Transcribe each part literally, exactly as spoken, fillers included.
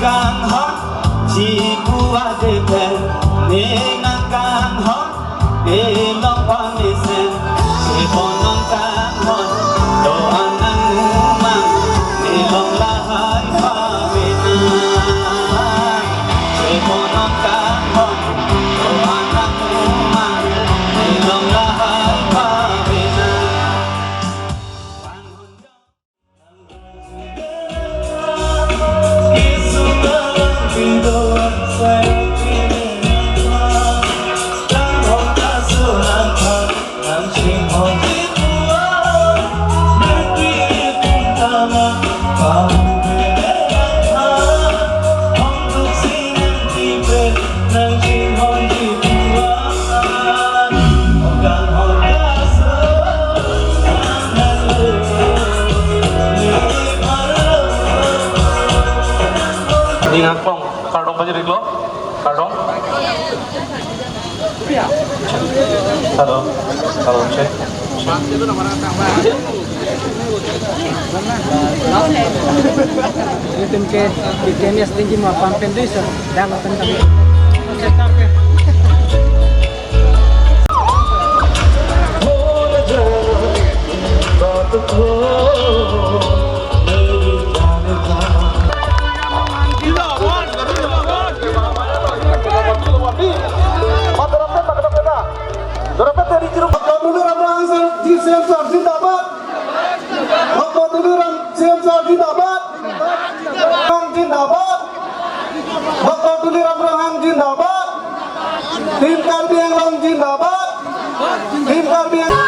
Kanghon, chipu adepen, ne nangkanghon, ne long pamesen, chebonon kanghon, do-an nangmang, ne long lahai pavena. Chebonon kanghon, do-an nangmang, ne long lahai pavena. Ning hangpong, kardom pajir iklo, kardom. Hello, hello, check. Itum ke, itum ke ni asli ji ma pampen tu iso, dang pampen. Tuliram Ronghang ji C M sir zindabad. Doctor Tuliram C M sir zindabad. Ronghang zindabad. Doctor Tuliram Ronghang zindabad. Team Karbi Anglong zindabad. Team Karbi Anglong.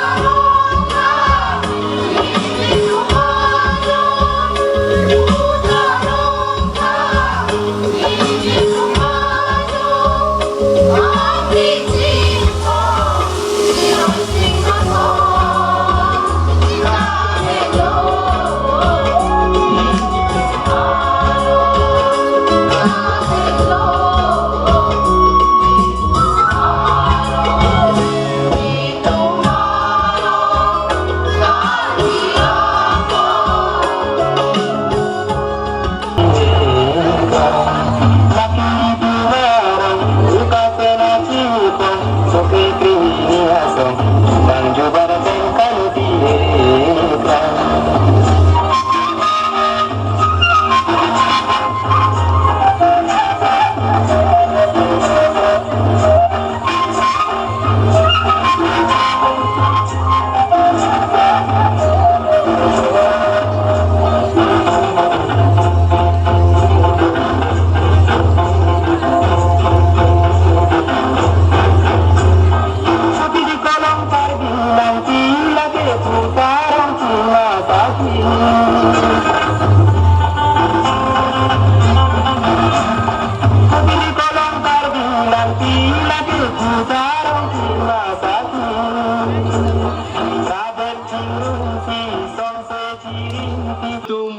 Tum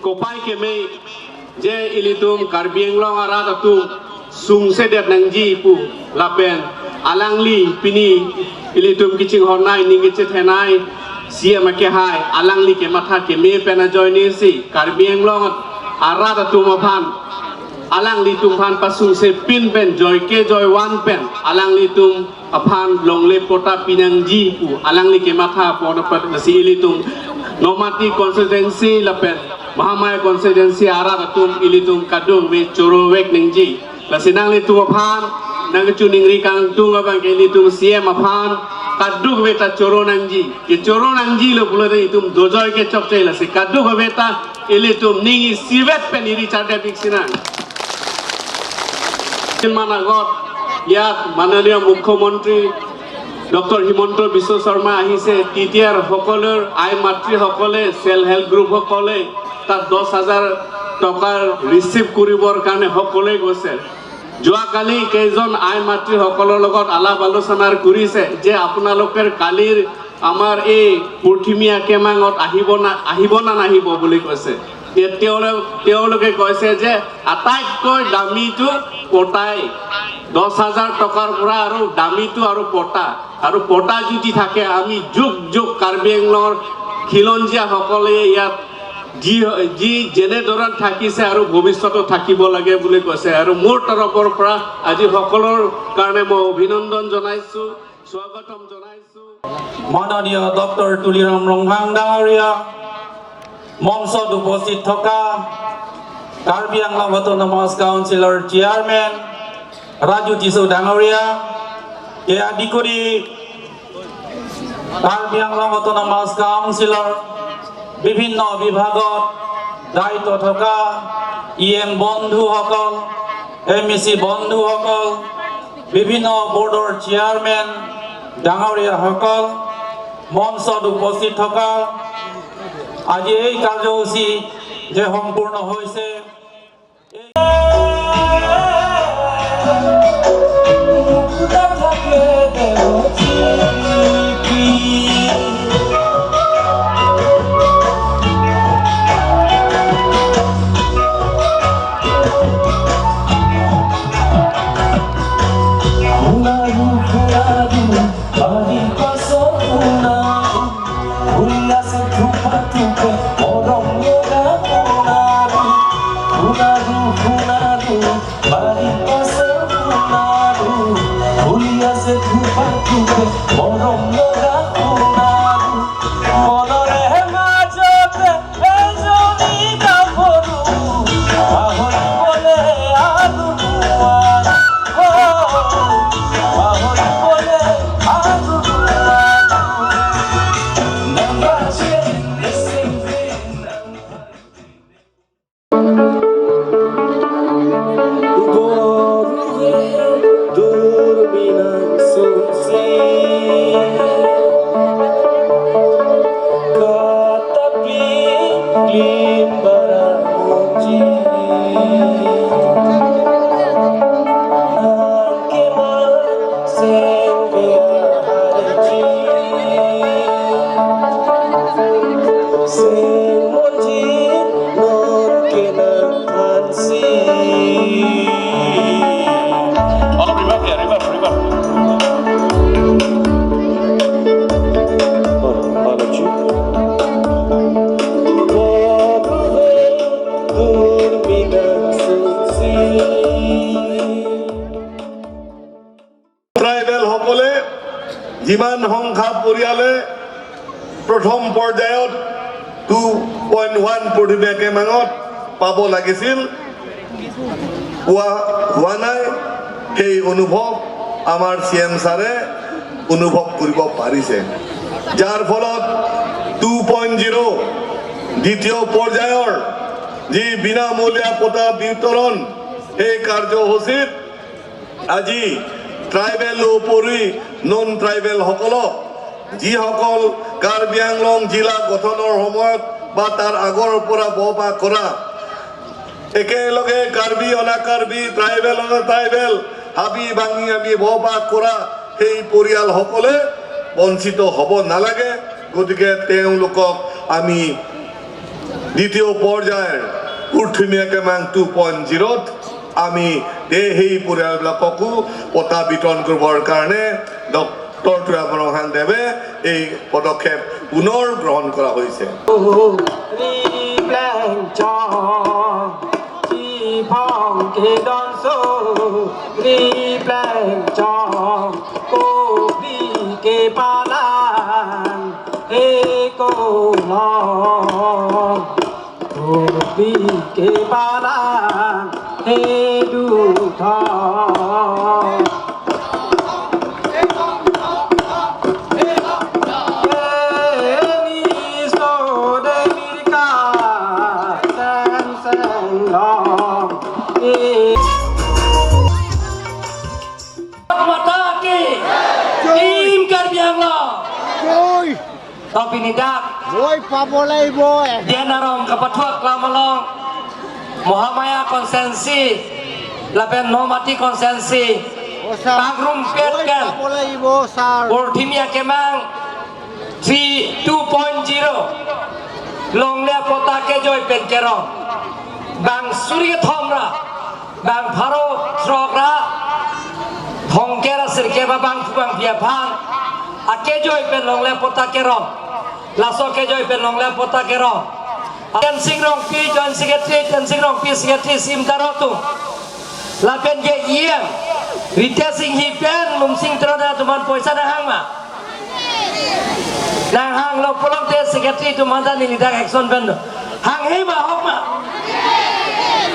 kopai keme je ilitum Karbi Anglong arat atum sungsedet nangji pu lapen alangli pini ilitum kachinghonnei, ning kachethenei C M akehai, alangli kematha keme pen ajoinesi Karbi Anglong arat atum aphan, alanglitum aphan pasungse pin pen joike joivan pen alanglitum aphan longle patta pinangji pu alangli kematha apot apot lasi ilitum Nomati constituency lapen Mahamaya constituency arat atum ilitum kadokave choro vek nangji. Lasi nanglitum aphan nangkachiningri kangtung abang ke ilitum C M aphan kadokave ta choro nangji. Kechoro nangjilo pulote itum dojoi ke chokche, lasi kadokave ta ilitum ning isivet pen iri charde pik sinang. Managot, ইয়াত মাননীয় মুখ্যমন্ত্ৰী ডক্টৰ হিমন্ত বিশ্ব শৰ্মা আহিছে। তেতিয়াৰ সকলোৰ আই মাতৃসকলে, self help গ্ৰুপসকলে তাত দহ হাজাৰ টকাৰ ৰিচিভ কৰিবৰ কাৰণে সকলোৱে গৈছে। যোৱাকালি কেইজন আই মাতৃসকলৰ লগত আলাপ আলোচনা কৰিছে যে আপোনালোকে কালিৰ আমাৰ এই পৰ্থিমীয়া কেমাঙত আহিব না, আহিব না নাহিব বুলি কৈছে। তে-, তেওঁলোক-, তেওঁলোকে কৈছে যে আটাইতকৈ দামীটো পটাই, দহ হাজাৰ টকাৰ পৰা আৰু দামীটো আৰু পটা। আৰু পটা যদি থাকে, আমি যুগ যুগ কাৰ্বি আংলঙৰ খিলঞ্জীয়াসকলে ইয়াত যি, যি যেনে ধৰণ থাকিছে আৰু ভৱিষ্যতো থাকিব লাগে বুলি কৈছে। আৰু মোৰ তৰফৰ পৰা আজি সকলৰ কাৰণে মই অভিনন্দন জনাইছো, স্বাগতম জনাইছো। মাননীয় ডক্টৰ তুলিৰাম ৰংহাং ডাঙৰীয়া, মঞ্চত উপস্থিত থকা কাৰ্বি আংলং অট'নমাছ কাউন্সিলৰ চেয়াৰমেন ৰাজু টিছু ডাঙৰীয়া, এ আদি কৰি কাৰ্বি আংলং অট'নমাছ কাউন্সিলৰ বিভিন্ন বিভাগত দায়িত্ব থকা ই এম বন্ধুসকল, এম ই চি বন্ধুসকল, বিভিন্ন বৰ্ডৰ চেয়াৰমেন ডাঙৰীয়াসকল, মঞ্চত উপস্থিত থকা আজি এই কাৰ্যসূচী যে সম্পূৰ্ণ হৈছে, Alvin, reverb ya, reverb, reverb. Tribal সকলে যিমান সংখ্যা পৰিয়ালে প্ৰথম পৰ্যায়ত টু পইণ্ট ওৱান পৰ্টিমীয়া কেমাঙত পাব লাগিছিল, পোৱা হোৱা নাই, সেই অনুভৱ আমাৰ চি এম ছাৰে অনুভৱ কৰিব পাৰিছে। যাৰ ফলত টু পইণ্ট জিৰ' দ্বিতীয় পৰ্যায়ৰ যি বিনামূলীয়া পটা বিতৰণ, সেই কাৰ্যসূচীত আজি ট্ৰাইবেল উপৰি নন ট্ৰাইবেল সকলক, যিসকল কাৰ্বি আংলং জিলা গঠনৰ সময়ত বা তাৰ আগৰ পৰা বসবাস কৰা, একেলগে কাৰ্বি অনা কাৰ্বি, ট্ৰাইবেল অনা ট্ৰাইবেল, হাবি ভাঙি আমি বসবাস কৰা সেই পৰিয়ালসকলে বঞ্চিত হ'ব নালাগে। গতিকে তেওঁলোকক আমি দ্বিতীয় পৰ্যায়ৰ পৰ্টিমীয়া কেমাং টু পইণ্ট জিৰ'ত আমি এই সেই পৰিয়ালবিলাককো পটা বিতৰণ কৰিবৰ কাৰণে ডক্টৰ তুলিৰাম ৰংহাং দেৱে এই পদক্ষেপ পুনৰ গ্ৰহণ কৰা হৈছে। Ri pleng chong, chi phong ke don so. Ri pleng chong, kopi ke palang, he ko long. Kopi ke palang, he du thong. Mata ki, Team Karbi Anglong. Oi. Tapi ni dak. Oi, pabolai boy. Dia narom kapathuak lam along Mahamaya konstituensi lapen Nomati konstituensi. Pagrum pet kan. Oi, pabolai bo sar. Purthimia kemang three, two point zero. Longle pota kejoi pen kerong. Bang suri thom ra. Bang pharo throk ra. Thongker asirke ba bang phubang pia phan. Akejoi pen longle pota kerong. Laso kejoi pen longle pota kerong. Tensing Rongpi Joint Secretary, Tensing Rongpi Secretary, Simtaro atum. Lapen ke E M Ritesh Enghi pen Lumsing Teron atum aphan poisa nanghang ma? Nanghanglo pulote secretary atum aphan ta neli dak action pen do. Hanghe ma, ahok ma?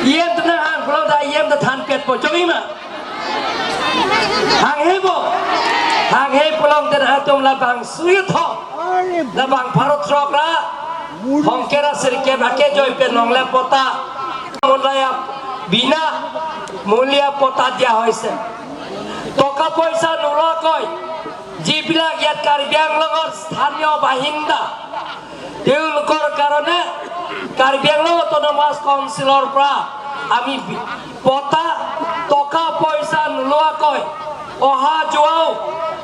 E M atum nanghang pulote E M ta thanpet po, choi ma? Hanghe bo. Hanghe pulote atum labang suri tho. Labang pharo throk ra hongkera sirkep akejoi pen longle patta, মূল্যহীন, বিনামূলীয়া পট্টা দিয়া হৈছে। টকা পইচা নোলোৱাকৈ যিবিলাক ইয়াত কাৰ্বি আংলঙৰ স্থানীয় বাসিন্দা, তেওঁলোকৰ কাৰণে কাৰ্বি আংলং অট'নমাছ কাউন্সিলৰ পৰা আমি বি- পট্টা, টকা পইচা নোলোৱাকৈ অহা যোৱাও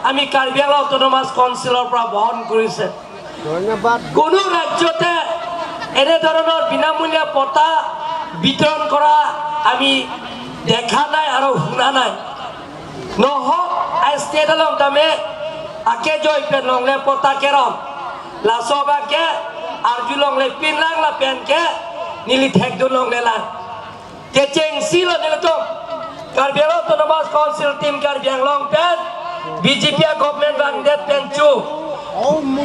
আমি কাৰ্বি আংলং অট'নমাছ কাউন্সিলৰ পৰা বহন কৰিছে। ধন্যবাদ। কোনো ৰাজ্যতে এনেধৰণৰ বিনামূলীয়া পট্টা বিতৰণ কৰা আমি দেখা নাই আৰু শুনা নাই। Nohok, a state along tame akejoi pen longle patta keron. Laso abangke arjulongle pinlang lapen ke neli thekdunlonglelang. Kechengsi lo nelitum. Karbi Anglong Autonomous Council Team Karbi Anglong pen B J P a government vangdet pen chu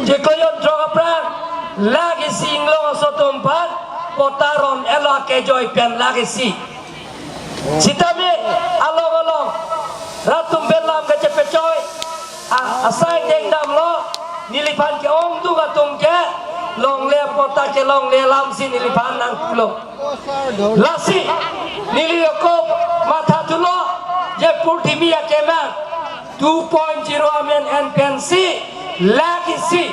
chiklo jon throk aphrang lakh isi inglong aso atum aphan patta ron-etlo akejoi pen lakh isi. Sitame along along rat atum pen lam kachepechoi, a- asai dengdamlo, neliphan ke-ongdung atum ke longle patta kelongle alamsi neliphan nangpulo. Lasi neli ako mathathulo je purthimi akemang two point zero amendment pensi lakh isi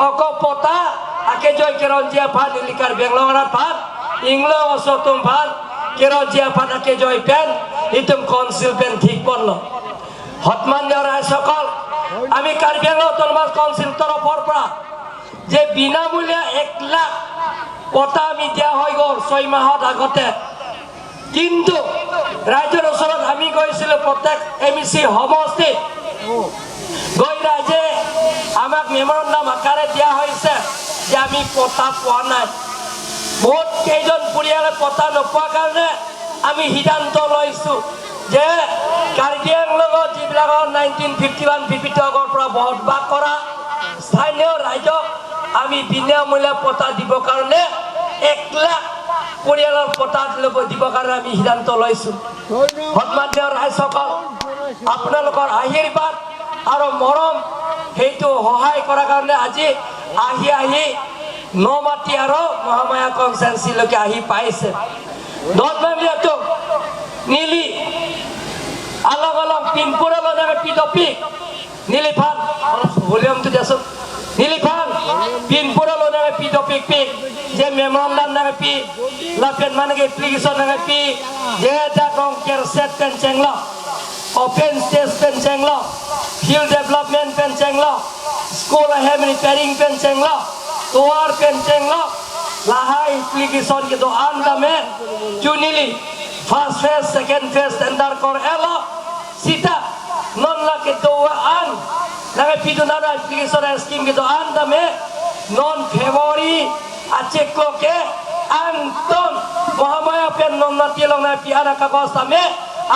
ako patta akejoi keronji aphan neli Karbi Anglong arat aphan, inglong aso atum aphan keronji aphan akejoi pen itum council pen thik ponlo. সন্মানীয় ৰাইজসকল, আমি কাৰ্বি Anglong autonomous council তৰফৰ পৰা যে বিনামূলীয়া এক লাখ পট্টা আমি দিয়া হৈ গ'ল ছয় মাহত আগতে। কিন্তু ৰাইজৰ ওচৰত আমি গৈছিলো, প্ৰত্যেক এম ই চি সমষ্টিত গৈ ৰাইজে আমাক মেমৰেণ্ডাম আকাৰে দিয়া হৈছে যে আমি পট্টা পোৱা নাই। বহুত কেইজন পৰিয়ালে পট্টা নোপোৱা কাৰণে আমি সিদ্ধান্ত লৈছো যে কাৰ্বি আংলঙত যিবিলাকৰ nineteen fifty one fifty two আগৰ পৰা বসবাস কৰা স্থানীয় ৰাইজক আমি বিনামূলীয়া পট্টা দিব কাৰণে এক লাখ পৰিয়ালৰ পট্টা দিব, দিব কাৰণে আমি সিদ্ধান্ত লৈছো। সন্মানীয় ৰাইজসকল, আপোনালোকৰ আশীৰ্বাদ আৰু মৰম সেইটো সহায় কৰাৰ কাৰণে আজি আহি আহি নমাটি আৰু মহামায়া কনষ্টিটুৱেঞ্চিলৈকে আহি পাইছে। Dotmang liatum, neli along along pinpura lonang pi dopik, neliphan, volume tu jasuk, neliphan pinpura lonang pi dopikpik, je memorandum nangpi, lapen mane ke application nangpi, je dak Rongkerset pen chenglo, open stage pen chenglo, field development pen chenglo, school ahem repairing pen chenglo, tovar pen chenglo, lahai application kedo-an tame, chu neli first phase, second phase tender kor-etlo, sita non la kedo-an, nangpi dun ara application scheme kedo-an tame, non February achiklo ke angton Mahamaya pen non nangpi long nangpi ara kagos tame,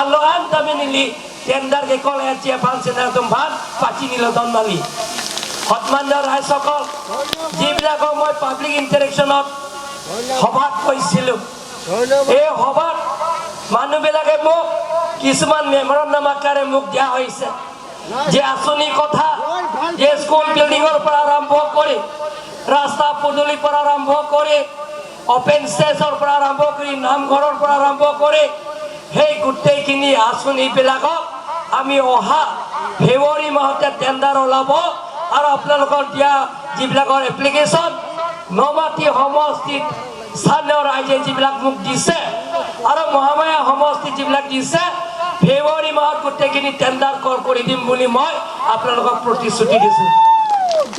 alo-an tame neli tender ke call-etji aphan si nangtum aphan pachinilo don mali. সন্মানীয় ৰাইজসকল, যিবিলাকক মই পাব্লিক ইণ্টাৰেকশ্যনত সভাত কৈছিলো, এই সভাত মানুহবিলাকে মোক কিছুমান মেমৰেণ্ডাম আকাৰে মোক দিয়া হৈছে। যে আঁচনিৰ কথা, যে স্কুল বিল্ডিঙৰ পৰা আৰম্ভ কৰি, ৰাস্তা পদূলিৰ পৰা আৰম্ভ কৰি, অপেন স্পেচৰ পৰা আৰম্ভ কৰি, নামঘৰৰ পৰা আৰম্ভ কৰি, সেই গোটেইখিনি আঁচনিবিলাকক আমি অহা ফেব্ৰুৱাৰী মাহতে টেণ্ডাৰ ওলাব আৰু আপোনালোকৰ দিয়া যিবিলাকৰ এপ্লিকেশ্যন নমাটি সমষ্টিত স্থানীয় ৰাইজে যিবিলাক মোক দিছে আৰু মহামায়া সমষ্টিত যিবিলাক দিছে, ফেব্ৰুৱাৰী মাহত গোটেইখিনি টেণ্ডাৰ কল কৰি দিম বুলি মই আপোনালোকক প্ৰতিশ্ৰুতি দিছো।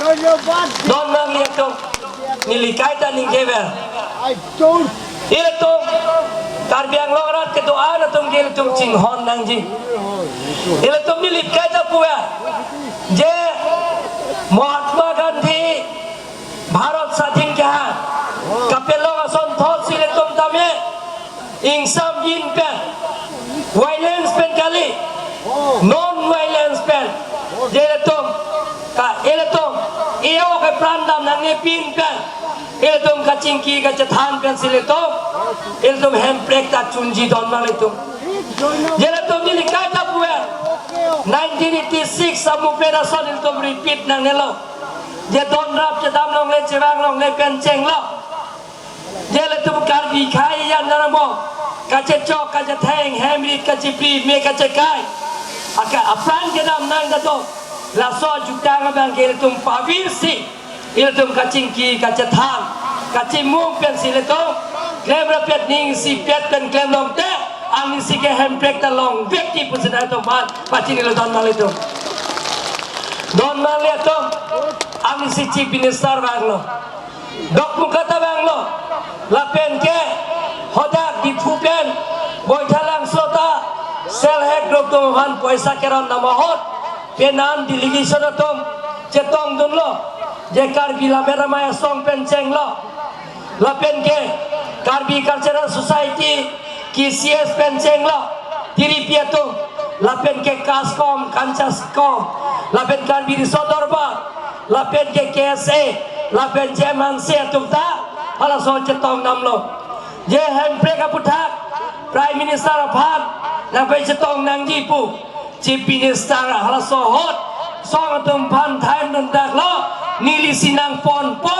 ধন্যবাদ। Dotmang liatum, neli kaita ningjever. Ilitum Karbi Anglong arat kedo-an atum ke ilitum chinghon nangji. Ilitum neli kaita puver je Mahatma Gandhi Bharat Sadhin keha kapelong Ingsam in pen, violence pen kali, non violence pen. Je ilitum, ka ilitum, iyo ke pran dam nangne pin pen, ilitum kachingki kachethan pensi ilitum, ilitum hemprek ta chunji don nanglitum. Je ilitum neli kaita pu-e, nineteen eighty-six amu pen ason ilitum repeat nangnelo. Je don rap chedam longle, chevang longle pen chenglo. Je ilitum Karbi akhei an nang mo, kachechok, kachetheng, hem rit, kachipri, me kachekai, aka apran kedam nang dato. Laso ajutang abang ke ilitum pavirsi, ilitum kachingki kachethan, kachimung pensi ilitum klem rapet, ningsi pet pen klem longte, anisi ke hemprek ta longvek ti pusi nangtum aphan pachinilo don nanglitum. Don nanglitum, anisi Chief Minister vanglo, Dokmoka ta vanglo, lapen ke hadak Diphu pen Baithalangso ta self help group atum aphan poisa keron dam ahut, penan delegation atum chetongdunlo, je Karbi Lammet Amei Asong pen chenglo, lapen ke Karbi Cultural Society, K C S pen chenglo, tiripi atum, lapen ke KASCOM, Kanchaskom, lapen Karbi Riso Dorbar, lapen ke K S A, lapen J M Hanse atum ta halaso chetong damlo. Je hemprek aputhak Prime Minister aphan nangpachetong nangji pu Chief Minister halaso ahut song atum aphan than dun daklo, nelisi nangponpo,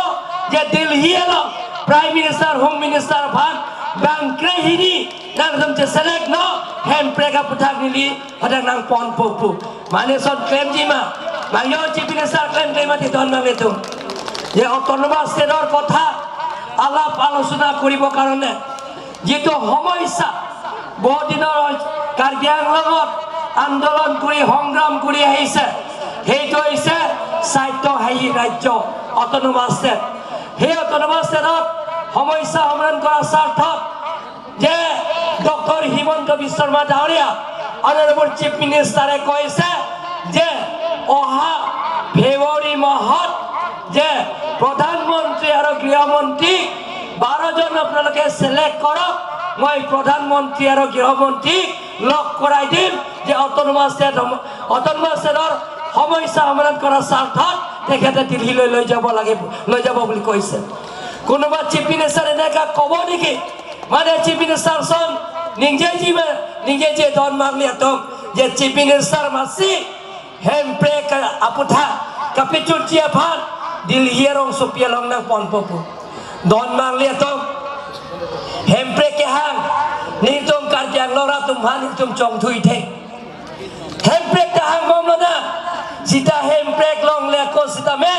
je Delhi along Prime Minister, Home Minister aphan bangkre hini nangtum cheselect non, hemprek aputhak neli hadak nangponpo pu. Mane son klemji ma? Mane yo Chief Minister klem klem mati don nanglitum. Je autonomous state-or kotha alap alochona koribo karone, jitu homoisa, bohut dinor Karbi Anglongot andolon kori, hongram kori ahise, heitu ahise Saitya Hai Rajya, autonomous state. He autonomous state-ot homoisa somadan kora sarthot je Doctor Himanta Biswa Sarma Dauriya, Honorable Chief Minister-e koise je oha February mahot je Pradhan Mantri aro Griha Mantri baro jon apnaloke select korok, moi Pradhan Mantri aro Griha Mantri lok korai dim, je autonomous state, autonomous state-or homoisa somadan kora sarthot tekhete Delhi loi loi jabo lage, loi jabo buli koise. Konoba Chief Minister eneka kobo niki? Mane Chief Minister son ningjeji ma, ningjeje don nanglitum, je Chief Minister masi hemprek aputhak kapachunji aphan Delhi arongsopi along nangponpo pu. Don nanglitum, hemprek kehang, nelitum Karbi Anglong arat atum aphan nelitum chongthui thek. Hemprek ta hang bomlo na. Seta hemprek longle ako sitame,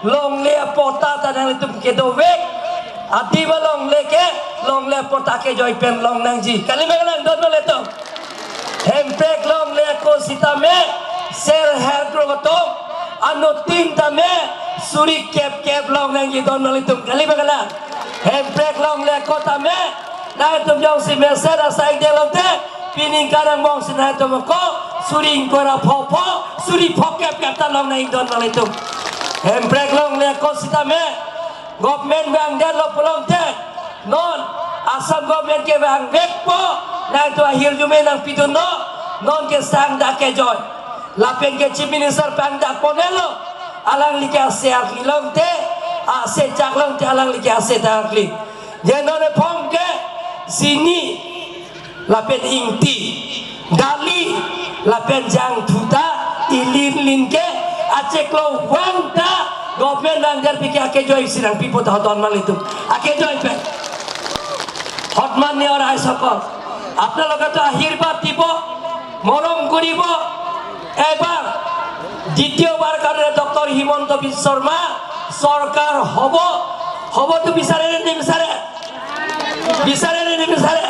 longle apatta ta nanglitum kedovek. Adim alongle ke, longle apatta kejoi pen long nangji. Kali ma kalang, don nanglitum? Hemprek longle ako sitame, self help group atum anuttin tame suri kep kep long nangji, don nanglitum. Kali ma kalang? Hemprek longle ako tame, nangtum jongsi mesen asai de longte, pining karang bong si nangtum ako suri ingkoi ra pho pho, suri pho kep kep ta long nang, don nanglitum. Hemprek longle ako sitame, government vangdetlo pulote, non Assam government ke vangvekpo, nangtum ahirjume nangpidunlo, non ke sang dak kejoi. Lapen ke Chief Minister pangdak ponelo, alangli ke ase arkli longte, ase chak longte alangli ke ase ta arkli. Je non ephong ke sini lapen ingti, dali lapen jangthu ta ilinlin ke acheklo vang ta government nangjarpi ke akejoi si nangpipo ta, don nanglitum. Akejoi pen. Hotman ne orai sokol, apnaloke to ahirbat dipo, morom koribo, ebar দ্বিতীয়বাৰ কাৰণে ডক্টৰ হিমন্ত বিশ্ব শৰ্মা চৰকাৰ হ'ব। হ'বতো বিচাৰে নে নিবিচাৰে? বিচাৰে নে নিবিচাৰে?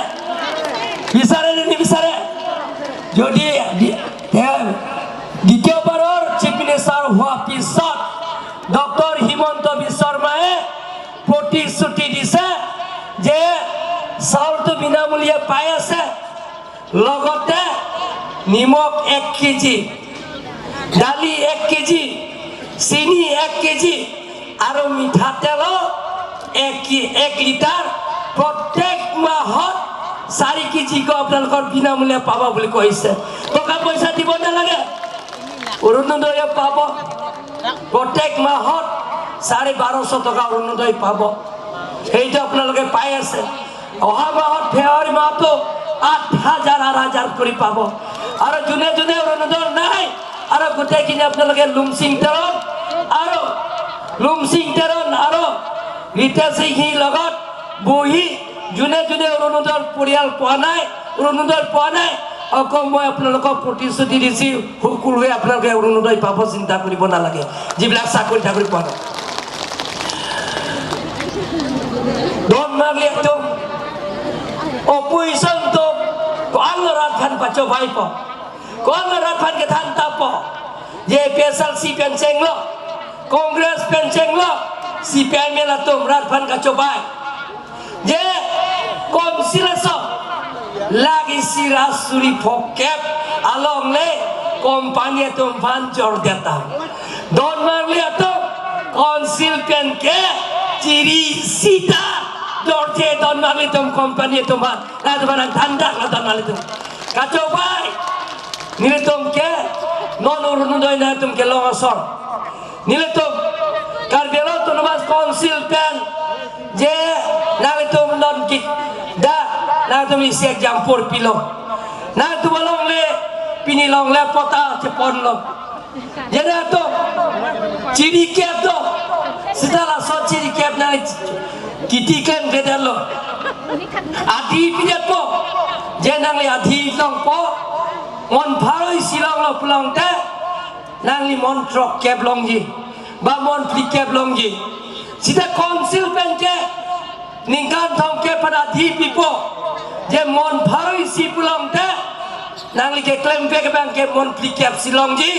বিচাৰে নে নিবিচাৰে? যদি দি- তেওঁ দ্বিতীয়বাৰৰ চিফ মিনিষ্টাৰ হোৱাৰ পিছত ডক্টৰ হিমন্ত বিশ্ব শৰ্মাই প্ৰতিশ্ৰুতি দিছে যে চাউলটো বিনামূলীয়া পাই আছে, লগতে নিমখ এক কেজি, দালি এক কেজি, চিনি এক কেজি আৰু মিঠাতেল এক কি- এক লিটাৰ প্ৰত্যেক মাহত চাৰি কেজিকৈ আপোনালোকৰ বিনামূলীয়া পাব বুলি কৈছে। টকা পইচা দিব নালাগে, অৰুণোদয় পাব। প্ৰত্যেক মাহত চাৰে বাৰশ টকা অৰুণোদয় পাব। সেইটো আপোনালোকে পাই আছে। অহা মাহত, ফেব্ৰুৱাৰী মাহতো আঠ হাজাৰ, আঠ হাজাৰ কৰি পাব। আৰু যোনে যোনে অৰুণোদয় নাই, আৰু গোটেইখিনি আপোনালোকে লুমচিং তেৰণ আৰু লুমচিং তেৰণ আৰু ৰীতা সিংহীৰ লগত বহি, যোনে যোনে অৰুণোদয়ৰ পৰিয়াল পোৱা নাই, অৰুণোদয় পোৱা নাই, আকৌ মই আপোনালোকক প্ৰতিশ্ৰুতি দিছো, সকলোৱে আপোনালোকে অৰুণোদয় পাব, চিন্তা কৰিব নালাগে। যিবিলাক চাকৰি তাকৰি পোৱা নাই, don marli atum, opposition atum, ko-an lo rat aphan pachobaipo, ko-an lo rat aphan kethan tapo, je APHLC pen chenglo, Congress pen chenglo, CPIML atum rat aphan kachobei. Je council aso, lake isi ra suri phokep alongle company atum aphan jor deta. Don marli atum, council pen ke chiri sita dorje don marli atum company atum aphan. Nangtum aphan nangthandak la don marli atum. Kachobei, nelitum ke non Orunodoi nangtum kelong asor. Nelitum Karbi Anglong Autonomous Council pen je nangtum non ki da nangtum isi example pilo. Nangtum alongle pini longle patta cheponlo. Je nangtum chiri kep do, sita laso chiri kep nangli kiti klem kledetlo. Adhi pidetpo, je nangli adhi longpo, mon pharo isi longlo pulote, nangli mon throk kep longji, ba mon phli kep longji. Sita council pen ke ningkan thomkep pen adhi pipo, je mon pharo isi pulote, nangli keklem pik abang ke mon phli kep si longji,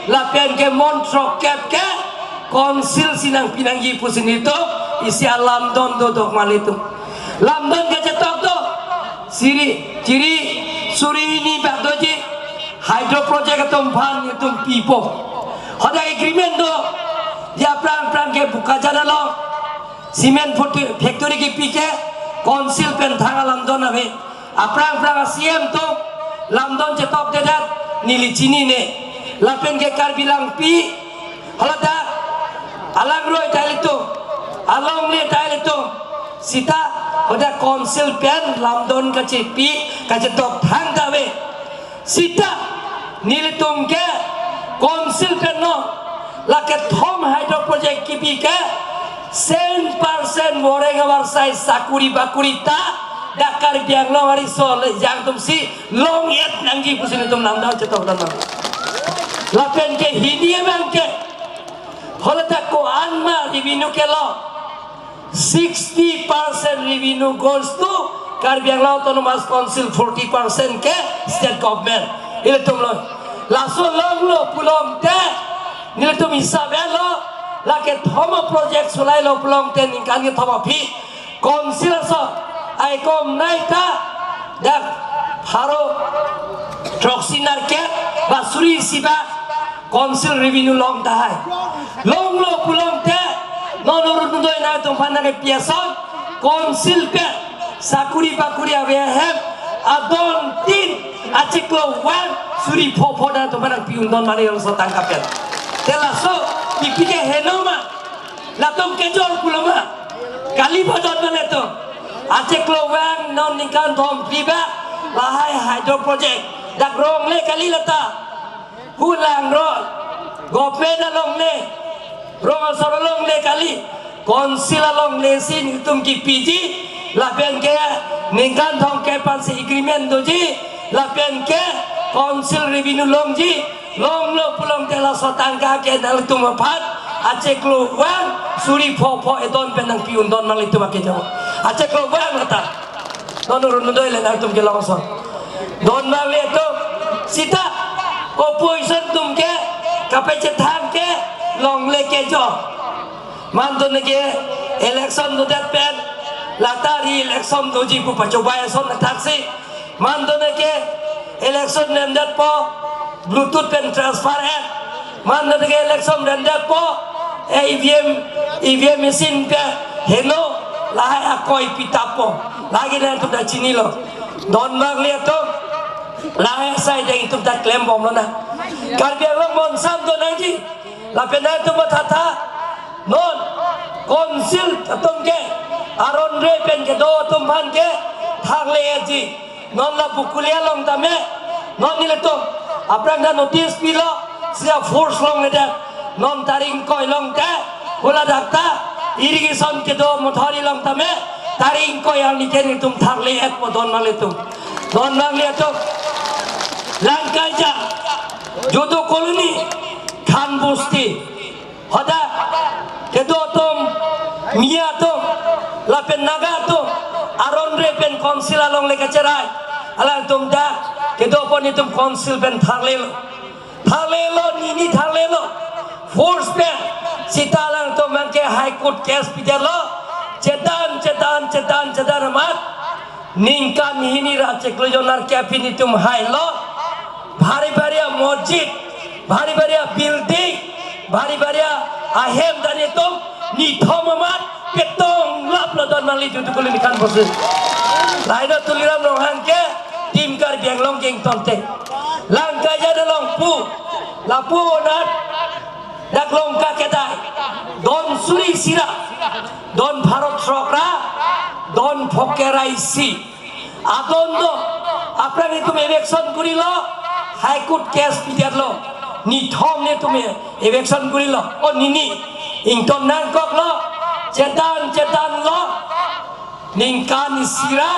lapen ke mon throk kep ke council si nangpi nangji pusi nelitum isi alamdon dodok marli atum. Lamdon kachetok do, siri, chiri suri hini bak doji, hydro project atum aphan nelitum pipo. Hadak agreement do, je aphrang aphrang ke Bokajan along cement factory, factory kepi ke council pen thang alamdon ave. Aphrang aphrang a-CEM atum lamdon chetokdedet, neli chinine. Lapen ke Karbi Langpi, haladak alangroi ta ilitum, alongle ta ilitum, sita hadak council pen lamdon kachepi, kachetok thangta ave. Sita nelitum ke council pen non, lake thom hydro project kepi ke cent percent voreng avarsai sakuri bakuri ta dak Karbi Anglong ariso le jang atum si long-et nangji pusi nelitum lamdon chetokdam nang. Lapen ke hini abang ke, haladak ko-an ma revenue kelo, sixty percent revenue goes to Karbi Anglong Autonomous Council, forty percent ke state government. Ilitum lo. Laso longlo pulote, nelitum hisap etlo, lake thom a-project solailo pulote ningkan kethom aphi council aso, ai kom nai ta, dak pharo throksi nerkep ba suri isi bak council revenue long tahai. Longlo pulote, non Orunodoi nangtum aphan nangkepi ason, council pen sakuri bakuri ave ahem, adon tin, achiklo vang suri phopho nangtum aphan nangpi-un don marli laso tangka pen. Te laso kepi ke heno ma, latum kejor pulo ma, kali ba don marli atum. Achiklo vang non ningkan thom phli bak, lahai hydro project dak longle kali lata. Hulang ro, government alongle, rong asor alongle kali, council alongle si nelitum kepiji, lapen ke ningkan thomkep pensi agreement doji, lapen ke council revenue longji, longlo pulote laso tangka ke nangtum aphan achiklo vang suri phopho edon pen nangpi-un don marli atum ake jawa. Achiklo vang lata. Non Orunodoi le nangtum kelong ason. Don marli atum, sita opposition atum ke kapachethang ke longle kejor. Mantu neke election dodet pen lata re-election doji pu pachobei ason thaksi. Mantu neke election remdetpo, Bluetooth pen transfer et. Mantu neke election remdetpo, eh, EVM, EVM machine pen heno, lahai akoi pi tappo. Lake nangtum ta chinilo. Don marli atum, lahai asai deng itum ta klembomlonang. Karbi Anglong bonsam do nangji. Lapen nangtum mathatha. Non council atum ke aron re pen kedo atum aphan ke thakle-etji. Non la Bokolia along tame, non nelitum aphrang ta notice pilo, seta force longledet. Non tarik ingkoi along te, hula dak ta irrigation kedo mothori along tame, tarik ingkoi arni ke nelitum thakle-etpo don marli atum. Don marli atum, Langkaija, Jodo Colony, Khan Bosti, hadak kedo atum, Miya atum, lapen Naga atum, aron re pen council along le kacherai. Alangtum ta kedo apot nelitum council pen thaklelo. Thaklelo, nini thaklelo. Force pen seta alangtum abang ke High Court case pidetlo. Chedan, chedan, chedan, chedan amat ningkan hini ra chiklo jon nerkep nelitum hailo. Bhari bhari a-masjid, bhari bhari a-building, bhari bhari a-ahem ta nelitum nithom amat petonglaplo don marli Jodo Colony Khan Bosti. Laino Tuliram Ronghang ke Team Karbi Anglong ke ingtonte. Langkaija along pu, lapu anat dak Longka kedai, don suri isi ra, don pharo throk ra, don phongo ra isi adon do. Aphrang nelitum eviction korilo, High Court case pidetlo. Nithom nelitum eviction korilo. O nini ington nangkoklo, chedan chedanlo. Ningkan isi ra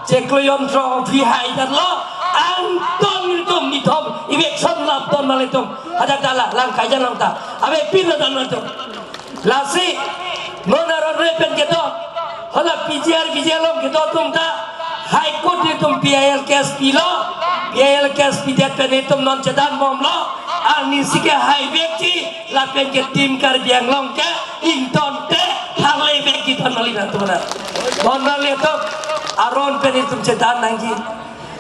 chiklo jon throk aphi haidetlo. Angton nelitum nithom eviction lap don marli atum. Hadak ta la Langkaija along ta avepinlo don marli atum. Lasi non aron re pen kedo, hala P G R, P G R along kedo atum ta High Court nelitum P I L case pilo. P I L case pidet pen nelitum non chedanbomlo. Arnisi ke haivekji, lapen ke Team Karbi Anglong ke ingtonte thaklevekji don marli nangtum na. Don marli atum, aron pen nelitum chedan nangji.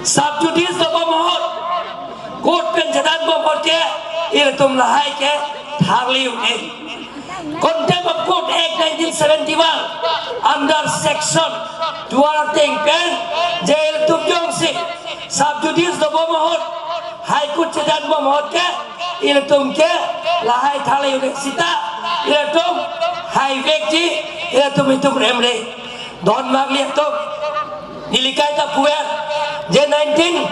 Sub judice dobom ahut, court pen chedanbom ahut ke ilitum lahai ke thakle un-e. Contempt of Court Act nineteen seventy-one, under section two ateng pen, je ilitum jongsi sub judice dobom ahut, High Court chedanbom ahut ke ilitum ke lahai thakle un-e seta, ilitum haivekji, ilitum itum remre. Don marli atum, neli kaita puver, je nineteen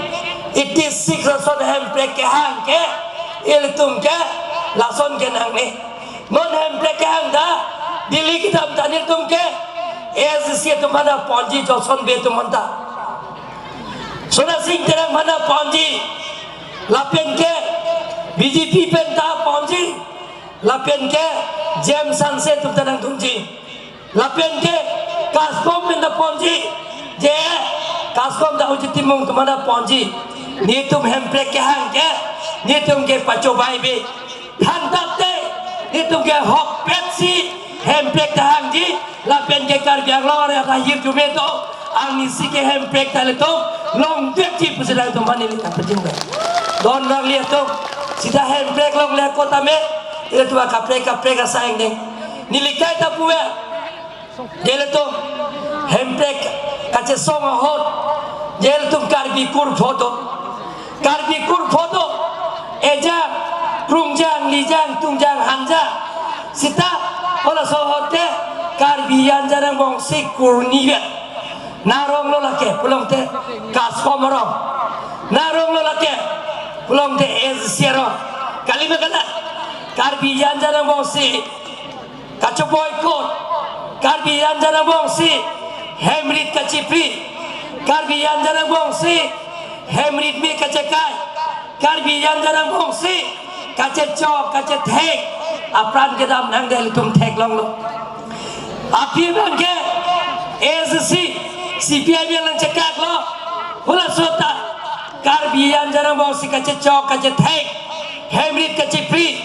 eighty-six ason hemprek kehang ke ilitum ke lason ke nangne. Non hemprek kehang ta Delhi kedam ta nelitum ke A S D C atum aphan ta ponji, Johnson Bey atum aphan ta, Sona Sing Terang aphan ta ponji, lapen ke B J P pen ta ponji, lapen ke James Hanse atum ta nangdunji. Lapen ke CASCOM pen ta ponji, je CASCOM ta Uji Timung atum aphan ta ponji. Nelitum hemprek kehang ke nelitum ke pachobei ave. Than tangte nelitum ke ahokpet si hemprek ta hangji, lapen ke Karbi Anglong arlo ta hirjume do, arnisi ke hemprek ta ilitum longvekji pusi nangtum aphan neli kapachingvai. Don marli atum, seta hemprek longle ako tame, ilitum akaprek kaprek asai angdeng. Neli kaita puver, je ilitum hemprek kachesong ahut, je ilitum Karbi kurpho do. Karbi kurpho do. Ejang, Krungjang, Lijang, Tungjang, Hanjang. Seta halaso ahut ke Karbi Anjana angbongsi kurnivet. Nang arong lo lake pulote CASCOM arong. Nang arong lo lake pulote A S D C arong. Kalima kana, Karbi Anjana angbongsi kachoboikot, Karbi Anjana angbongsi hemrit kachipri, Karbi Anjana angbongsi hemrit me kachekai, Karbi Anjana angbongsi kachechok kachethek apran kedam nangdet, ilitum theklonglo. Aphi abang ke A S D C, C P I M nangchekaklo, halaso ta Karbi Anjana angbongsi kachechok kachethek, hemrit kachipri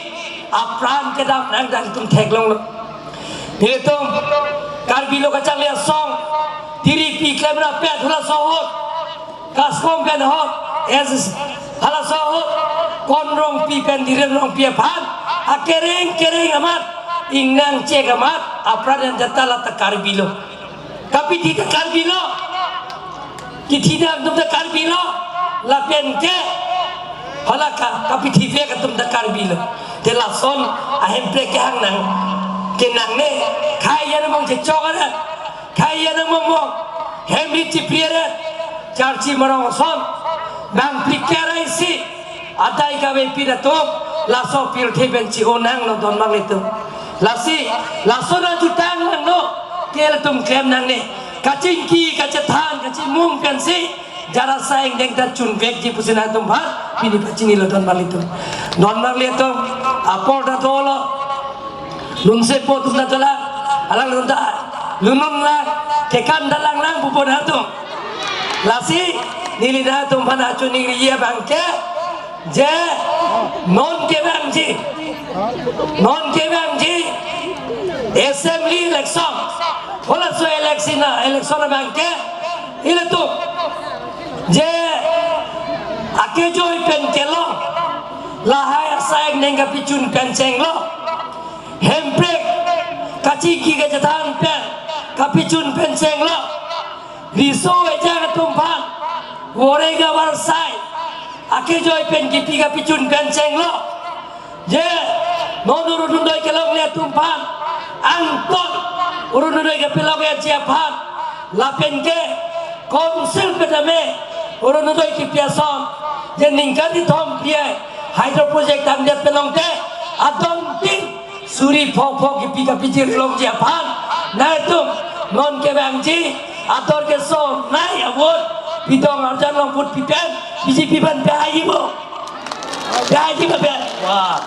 apran kedam nangdet, ilitum theklonglo. Nelitum Karbi Lo Kacharli Asong tiri pi klemrapet halaso ahut, CASCOM pen ahut, A S D C halaso ahut, Kon Rongpi pen Dhiren Rongpi aphan akereng kereng amat, ingnangchek amat apran anta ta la ta Karbi lo. Kapithi ta Karbi lo. Kithi ta atum ta Karbi lo. Lapen ke hala ka, kapithi vek atum ta Karbi lo. Te lason ahemprek kehang nang, kenangne, khei anamong chechok arat, khei anamong mong, hem ri chipri arat, charchi marong ason, bang plikar aisi, adai kavepin atum, laso pirthe pen chi-o nanglo don marli atum. Lasi, laso nangchutang nanglo, ke latum klem nangne. Kachingki, kachethan, kachimung pensi, jara saing deng ta chunvekji pusi nangtum aphan, pini pachinilo don marli atum. Don marli atum, apor ta dolo, lunsepo atum ta dolang, alang lunta, lunun lang, kekan ta langlang pupo nangtum. Lasi, neli nangtum aphan achu ningri abang ke, je, non kevangji, non kevangji, assembly election, halaso election na, election abang ke, ilitum, je, akejoi pen kelong, lahai asaing neng kapachun pen chenglo, hemprek, kachingki kachethan pen, kapachun pen chenglo, riso ejang atum aphan, voreng avarsai, akejoi pen kipi kapachun pen chenglo. Je, non orunodoi kelongle atum aphan, angton orunodoi kapilongle aji aphan, lapen ke, council pen tame, orunodoi kipi ason, je ningkan kethom pi ai, hydro project damdet pen longte, adon tin, suri phok phok kipi kapijir longji aphan, nangtum, non kevangji, ador keso, nai avote, pidong arjan long vote pipen, B J P aphan pehaijipo. Pehaijipo pen. Wah.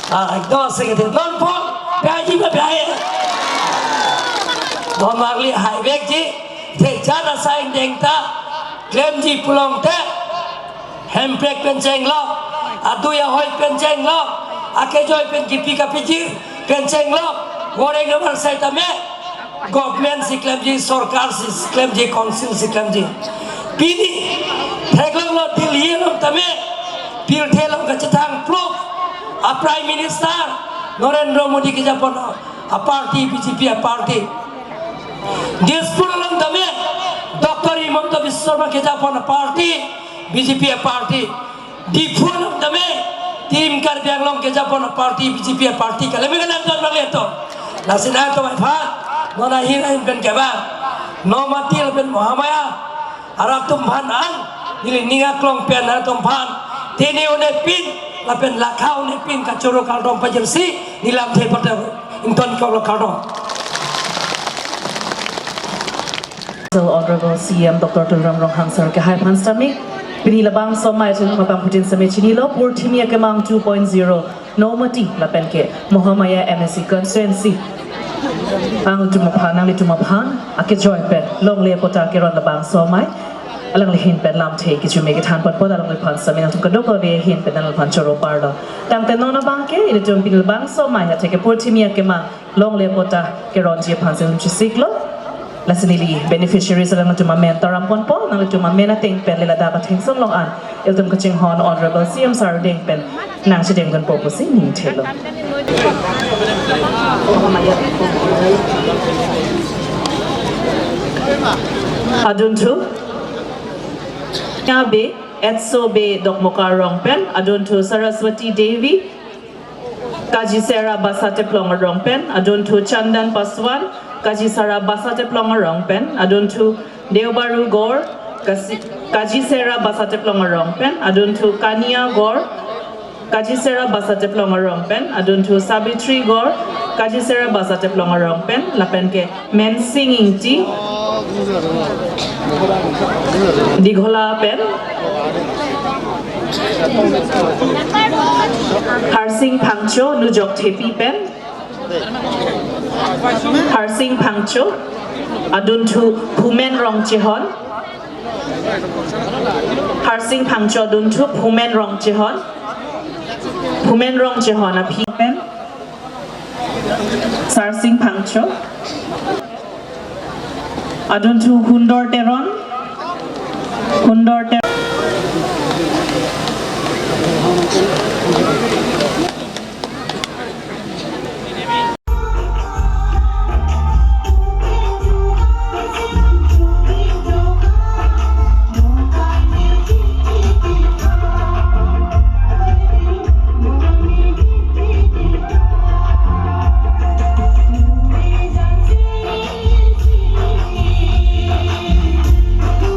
Ah, ekdom se kete. Non phok, pehaijipo pehai. Don marli haivekji, te jara saing deng ta, klemji pulongte. Hemprek pen chenglo, adui ahoi pen chenglo, akejoi pen kipi kapijir pen chenglo, voreng avarsai tame, government si klemji, sorkar si klemji, council si klemji. Pini, theklonglo Delhi along tame, pirthe along kachethang pluk, a Prime Minister, Narendra Modi kejapon, a party, B J P a party. Dispur along tame, Doctor Himanta Biswa Sarma kejapon a party, B J P a party. Diphu along tame, Team Karbi Anglong kejapon a party, B J P a party. Kalemi kalang don marli atum. Lasi nangtum aphan, non ahin ahin pen kevang, non Mati lapen Mahamaya arat atum aphan an, neli ning aklong pen nangtum aphan, tene unepin, lapen lakha unepin kachoro kardom pajirsi, neli lamthe patar ingtonkoklo, kardom. So, Honorable C M Doctor Tuliram Ronghang sir kehai aphan sitame, pini labangso amei atum abangphutin sitame chinilo, Purthimi Akemang two point zero, Nomati lapen ke Mahamaya M A C constituency. Alangtum aphan, nanglitum aphan, akejoi pen, longle apota keron labangso amei, alangli ahin pen lamthe kechumi kethan ponpo, alangliphan sitame nangtum kadokave ahin pen nangliphan choro parlo. Tangte non abang ke, ilitum pini labangso amei atheke Purthimi Akemang, longle apota keronji aphan si nangchisiklo. Lasi neli beneficiaries alangtum amen taram ponpo, nanglitum amen ateng pen le ladak atheng song along an, ilitum kachinghon Honorable C M sir adeng pen nangchedengdunpo pusi ningthelo. Adunthu, Nya Bey, Etso Bey Dokmoka arong pen, adunthu Saraswati Devi, Kajisera Basa Teplong arong pen, adunthu Chandan Paswan, Kajisera Basa Teplong arong pen, adunthu Deobaru Gor, Kasi-, Kajisera Basa Teplong arong pen, adunthu Kania Gor, Kajisera Basa Teplong arong pen, adunthu Sabitri Gor, Kajisera Basa Teplong arong pen, lapen ke Mensing Ingti, Dighola pen, Harsing Phangcho, Nujokthepi pen, Harsing Phangcho, adunthu Phumen Rongchehon, Harsing Phangcho adunthu Phumen Rongchehon, Phumen Rongchehon aphi pen, Sarsing Phangcho, adunthu Hundor Teron, Hundor Teron,